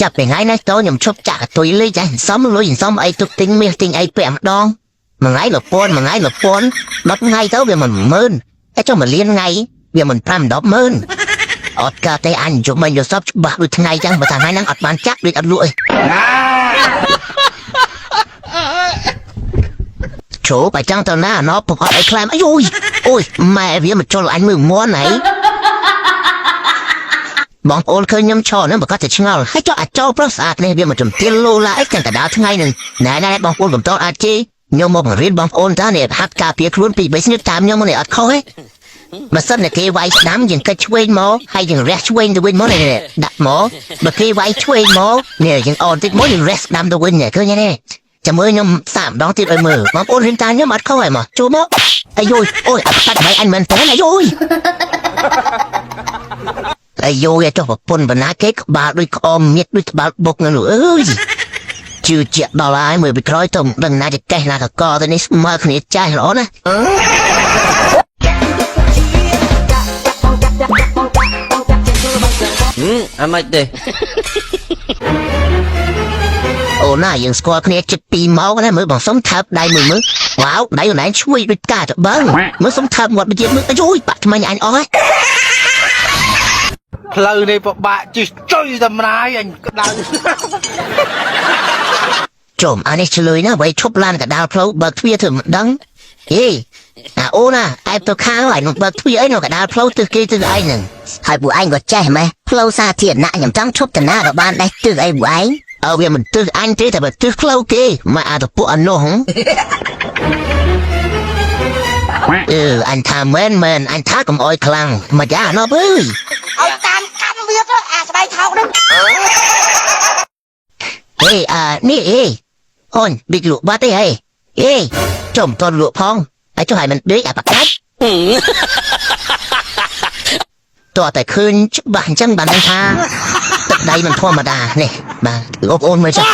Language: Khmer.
ចាប់ពីថ្ងៃនេះទៅខ្ញុំឈប់ចាក់កតុយលេខចាសំលុយសំអីទុកទិញមាសទិញអីពាក់ម្ដងមួយថ្ងៃលពាន់មួយថ្ងៃលពាន់10ថ្ងៃទៅវាមិនម៉ឺនតែចុះមួយលានថ្ងៃវាមិន5 10ម៉ឺនអត់កើតទេអញជុំមិនយល់សពច្បាស់ដូចថ្ងៃចឹងបើថាថ្ងៃហ្នឹងអត់បានចាក់ដូចអត់លក់អីចូលបើចឹងទៅណាណោពុកអត់អីខ្លាំងអីអូយអូយម៉ែវាមកជុលអញមើលមាន់ហីបងប្អូនឃើញខ្ញុំឈរហ្នឹងប្រកាសតែឆ្ងល់ហើយចុះអាចោប្រុសស្អាតនេះវាមកជំទាលលោឡាអីទាំងកដាលថ្ងៃហ្នឹងណែណែបងប្អូនកំតអាចជេខ្ញុំមកបង្រៀនបងប្អូនតានេះហាត់ការពារខ្លួនពីបីស្ងៀតតាមខ្ញុំនេះអត់ខុសទេបើសិនតែគេវាយស្ដាំយើងកិច្ចឆ្វេងមកហើយយើងរះឆ្វេងទៅវិញមកនេះដាក់មកបើគេវាយឆ្វេងមកនេះយើងអនតិចមកយើងរះស្ដាំទៅវិញនេះឃើញទេចាំមើលខ្ញុំសាកម្ដងទៀតឲ្យមើលបងប្អូនរៀនតាមខ្ញុំអត់ខុសហើយមកចូលមកអាយយអូយអត់កាត់បាយអញមែនតើអាយយអាយយចុះប្រពន្ធបណ្ណាគេក្បាលដូចក្អមមៀតដូចក្បាលបុកនៅអើយជឿជាក់ដល់ហើយមើលពីក្រោយទៅមិនដឹងណាចកេះណាកកទៅនេះស្មើគ្នាចាស់ល្អណាស់ អាម៉េចទេ អូណាយើងស្គាល់គ្នាជិត2ម៉ោងណាមើលបងសុំថើបដៃមួយមើលវ៉ាវដៃអូនឯងឈ្ងុយដូចកាត្បឹងមើលសុំថើបមាត់មួយទៀតមើលអាយយបាក់ថ្មិញអញអស់ហើយ ផ្លូវនេះពិបាកជិះចុយតម្រាយអញក្តៅ ជុំអានេះឆ្លើយណាវៃឈប់ឡានកដាលផ្លូវបើកទ្វារធ្វើមិនដឹងហេអាអូណាអែបទៅខាងហើយនឹងបើកទ្វារអីនៅកដាលផ្លូវទិសគេទិសឯងហ្នឹង ហើយពួកឯងក៏ចេះម៉េះផ្លូវសាធារណៈខ្ញុំចង់ឈប់តាណាក៏បានដែរទិសអីពួកឯង អើវាមិនទិសអញទេតែបើទិសផ្លូវគេមកអាទៅពួកអានោះហ៎អឺអញថាមែនមែនអញថាកុំអោយខ្លាំងមកយ៉ាណោះអើយ ឲ្យតាមកម្មវាទៅអាស្បែកថោកហ្នឹង ហេអានេះអេអូនប៊ិចលក់បាត់ទេហេអេចំតន់លក់ផងហើយចុះឲ្យមិនដេកអាបកាច់តោះតែឃើញច្បាស់អញ្ចឹងបានដឹងថាទឹកដៃមិនធម្មតានេះបាទអូនអូនមើលចុះ